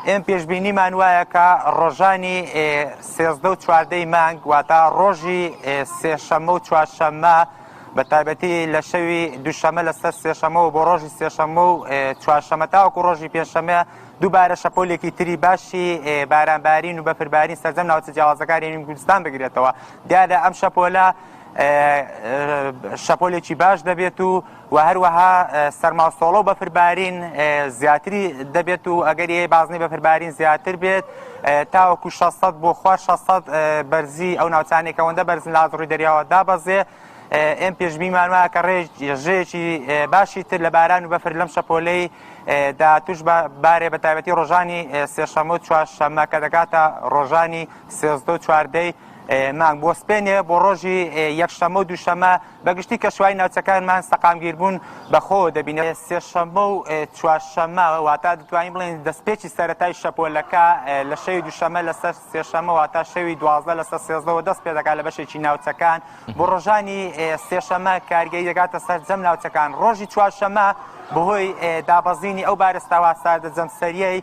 ئێم پێشبینیمان وایە کە ڕۆژانی 13 و 14 مانگ واتە ڕۆژی سێشەممە و چوارشەممە بە تایبەتی لە شەوی دووشەمە لەسەر سێشەمەوە بۆ ڕۆژی سێشەممە و چوارشەمە تاوەکو ڕۆژی پێنجشەممە دووبارە شەپۆلێکی تری باشی بارانبارین و بەفربارین سەرجەم ناوچە جیاوازەکانی هەرێمی کوردستان بگرێتەوە. دیارە ئەم شەپۆلە شەپۆلێکی باش دەبێت و و هەروەها سەرماوسۆڵە و بەفربارین زیاتری دەبێت و ئەگەری هەیە بازنەی بەفربارین زیاتر بێت تاوەکو 600 بۆ خوار 600 بەرزی ئەو ناوچانێک ئەوەندە بەرزن لە ڕووی دەریاوە دابەزێ ئێم پێشبینیمان وایە کە ڕێژەیەکی باشی تر لە باران و بەفر لەم شەپۆلەی داهاتووش بارێ بە تایبەتی ڕۆژانی سێشەممە و چوارشەممە کە دەگاتە ڕۆژانی 13 و چواردەی مانگ بۆ سپێنێ بۆ ڕۆژی یەکشەممە و دووشەممە بەگشتی کەشوای ناوچەکانمان سەقامگیربوون بەخۆوە دەبینێت. سێشەممە و چوارشەممە واتە دەتوانین بڵێین دەستپێکی سەرەتای شەپۆلەکە لە شەوی دووشەممە لەسەر سێشەممە واتە شەوی 12 لەسەر سێزدەوە دەست پێدەکات لە بەشێکی ناوچەکان بۆ ڕۆژانی سێشەممە کاریگەری دەگاتە سەر جەم ناوچەکان ڕۆژی چوارشەممە بەهۆی دابەزینی ئەو بارستاوە ساردە جەمسەریەی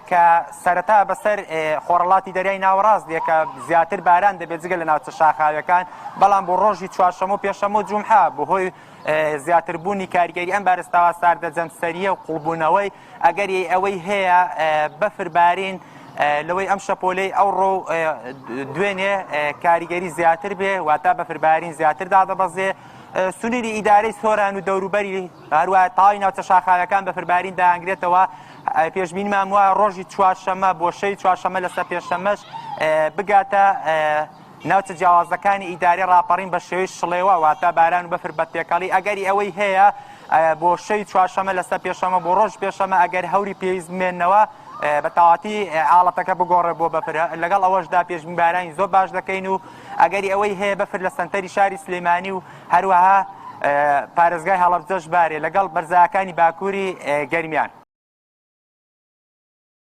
کە سەرەتا بەسەر خۆڕەڵاتی دەریای ناوەڕاست دێ کە زیاتر باران دەبێت جگە لە ناوچە شاخاویەکان، بەڵام بۆ ڕۆژی چوارشەممە و پێنجشەممە و جومعە بەهۆی زیاتربوونی کاریگەری ئەم بارستاوە ساردە جەمسەرییە و قوڵبوونەوەی ئەگەری ئەوەی هەیە بەفر بارین لەوەی ئەم شەپۆلەی ئەوڕۆ و دوێنێ کاریگەری زیاتر بێ واتا بەفربارین زیاتر دادەبەزێ سنووری ئیدارەی سۆران و دەوروبەری هەروە تاوی ناوچە شاخاوەکان بەفربارین دایانگرێتەوە پێشبینیمان وایە ڕۆژی چوارشەممە بۆ شەوی چوارشەممە لەسەر پێنجشەممەش بگاتە ناوچە جیاوازەکانی ئیداری ڕاپەڕین بە شێوەی شڵێوە واتە باران و بەفر بە تێکەڵی ئەگەری ئەوەی هەیە بۆ شەوی چوارشەمە لەسەر پێشەمە بۆ ڕۆژ پێشەمە ئەگەر هەوری پێویست بمێنەوە بە تەواتی حاڵەتەکە بگۆڕێ بۆ بەفر لەگەڵ ئەوەشدا پێشبینی بارانی زۆر باش دەکەین و ئەگەری ئەوەی هەیە بەفر لە سەنتەری شاری سلێمانی و هەروەها پارێزگای هەڵەبجەش بارێ لەگەڵ بەرزایەکانی باکووری گەرمیان.